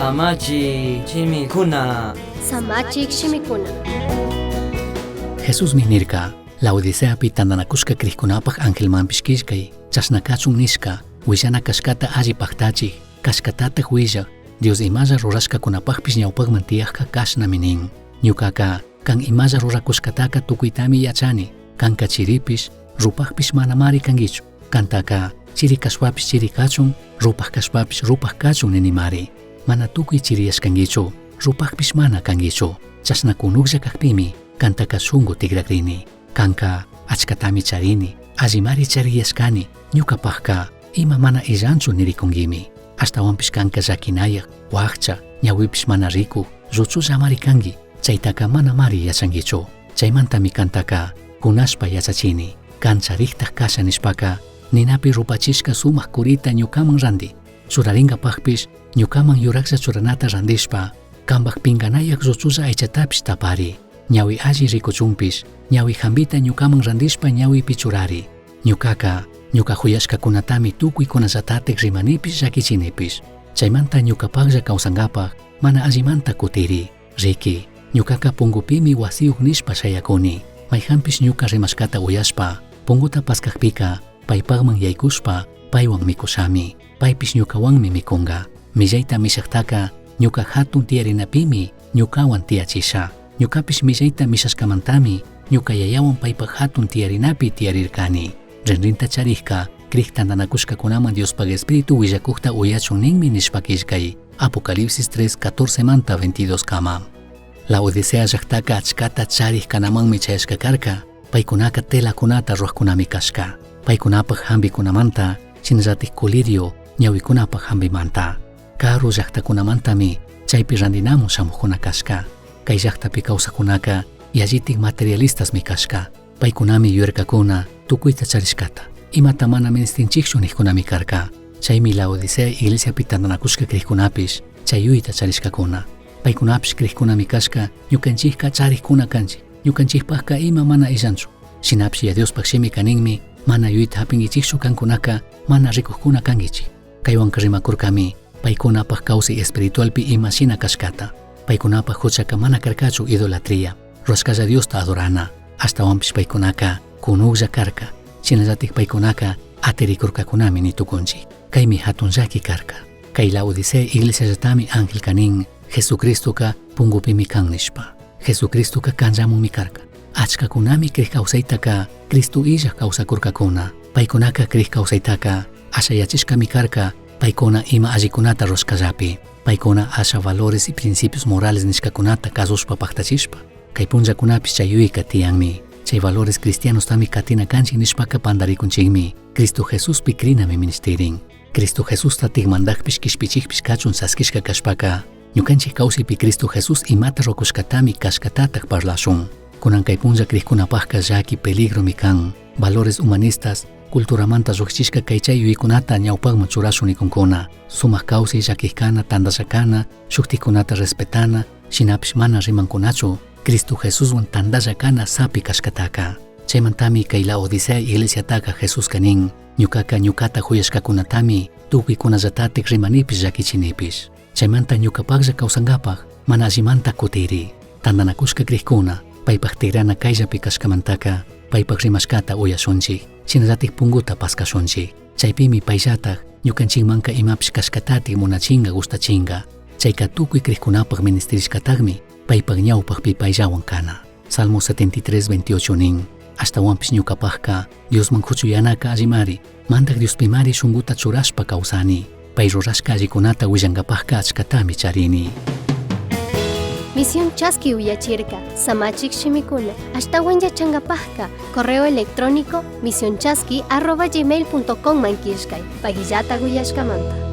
Samachi shimikuna. Samachik shimikuna. Jesusmi nirca, Laodiceapi tandanacushca crijcunapaj angelmanpish quillcai, chashna cachun nishca, huillana cashcata alli pajtachij, cashcatataj huillaj, Dios imalla rurashcacunapajpish ñaupajman tiyajca cashnami nin. Ñucaca, can imalla ruracushcataca tucuitami yachani, canca chiripish, rupajpish manamari canguichu. Cantaca, chiri cashpapish chiri cachun, rupaj cashpapish rupaj cachun ninimari. Mana tucui chiriyashcanguichu, rupajpish mana canguichu. Chashna cunujlla cajpimi, cantaca shungu tigragrini. Canca, achcatami charini, allimari chariyashcani, ñucapajca, ima mana illanchu niricunguimi. Ashtahuanpish canca llaquinayaj, huajcha, ñahuipish mana ricuj, lluchullamari cangui, chaitaca manamari yachanguichu. Chaimantami cantaca, cunashpa yachachini. Can charijtaj casha nishpaca, ninapi rupachishca sumaj curita ñucaman randi. Churaringapajpish, ñucaman yurajlla churanata randishpa, cambaj pinganayaj lluchulla aichatapish tapari. Ñahui alli ricuchunpish, ñahui jambita ñucaman randishpa ñahuipi churari. Ñucaca, ñuca juyashcacunatami tucuicunallatataj rimanipish llaquichinipish. Chaimanta ñucapajlla causangapaj, mana allimanta cutiri. Riqui, ñucaca pungupimi huasiyuj nishpa shayacuni. Maijanpish ñuca rimashcata uyashpa, punguta pascajpica, paipajman yaicushpa, paihuan micushami. Paipish ñucahuanmi micunga. Millaita mishajtaca, ñuca jatun tiyarinapimi ñucahuan tiyachisha. Ñucapish millaita mishashcamantami, ñuca yayahuan paipaj jatun tiyarinapi tiyarircani. Rinrinta charijca, crij tandanacushcacunaman Diospaj Espíritu huillacujta uyachun ninmi nishpa quillcai. Apocalipsis 3, 14 manta 22 kama. Laodicea llajtaka achcata charij canamanmi chayashca carca, paicunaca telacunata ruajcunami cashca. Paicunapaj jambicunamanta, shinallataj colirio ñahuicunapaj jambimanta. Karu llajtacunamantami chaipi randinamun shamujcuna cashca. Cai llajtapi causajcunaca yallitaj materialistasmi cashca. Paicunami yuyarcacuna tucuita charishcata. Imata mana ministinchijchu nijcunami carca. Chaimi Laodicea iglesiapi tandanacushca crijcunapish chay yuyayta charishcacuna. Paicunapish crijcunami cashca, ñucanchijca charijcuna canchij. Ñucanchijpajca ima mana illanchu. Shinapish Yaya Diospaj shimica ninmi, mana yuyayta japinguichijchu cancunaca mana ricujcuna canguichij. Caihuanca rimacurcami, paicunapaj causai espiritualpi ima shina cashcata. Paicunapaj juchaca mana carcachu idolatría, rurashcalla Diosta adorana. Ashtahuanpish paicunaca cunujlla carca. Shinallataj paicunaca atiricurcacunami ni tucunchij. Caimi jatun llaqui carca. Cai Laodicea iglesiallatami angelca nin, Jesucristoca pungupimi can nishpa. Jesucristoca canllamunmi carca. Achcacunami crij causaitaca Cristo illaj causacurcacuna. Paicunaca crij causaitaca ashayachishcami carca paicuna ima allicunata rurashcallapi. Paicuna asha valores y principios morales nishcacunata cazushpa pajtachishpa. Cai punllacunapish chay yuyaica tiyanmi. Chay valores cristianostami catina canchij nishpaca pandaricunchijmi. Cristo Jesuspi crinami minishtirin. Cristo Jesusta mandajpish quishpichijpish cachun chasquishca cashpaca, ñucanchij causaipi Cristo Jesús imata rucushcatami cashcatataj parlashun. Cunan cai punlla crijcunapajca llaqui peligromi can. Valores humanistas, culturamanta llujchishca cai chay yuyaicunata ñaupajman churashun nicuncuna. Sumaj causai llaquij cana, tandalla cana, shujticunata respetana, shinapish mana rimancunachu Cristo Jesushuan tandalla cana sapi cashcataca. Chaimantami cai Laodicea iglesiataca Jesusca nin, ñucaca ñucata juyashcacunatami tucuicunallatataj rimanipish llaquichinipish. Chaimanta ñucapajlla causangapaj mana allimanta cutiri. Tandanacushca crijcuna, paipaj tigrana caillapi cashcamantaca, paipaj rimashcata uyashunchij, shinallataj punguta pascashunchij. Chaipimi paillataj ñucanchijmanca imapish cashcatataj munachinga gustachinga. Chaica tucui crijcunapaj ministirishcatajmi paipaj ñaupajpi paillahuan cana. Salmo 73, 28 nin, ashtahuanpish ñucapajca Diosman cuchuyanaca allimari, Mandaj Diospimari shunguta churashpa causani. Pai rurashca allicunata huillangapajca achcatami charini. Misión Chaski uyachirca, Samachik shimikuna, ashtahuan yachangapajca, correo electrónico misionchaski@gmail.com man killkay, pagillata uyashkamanta.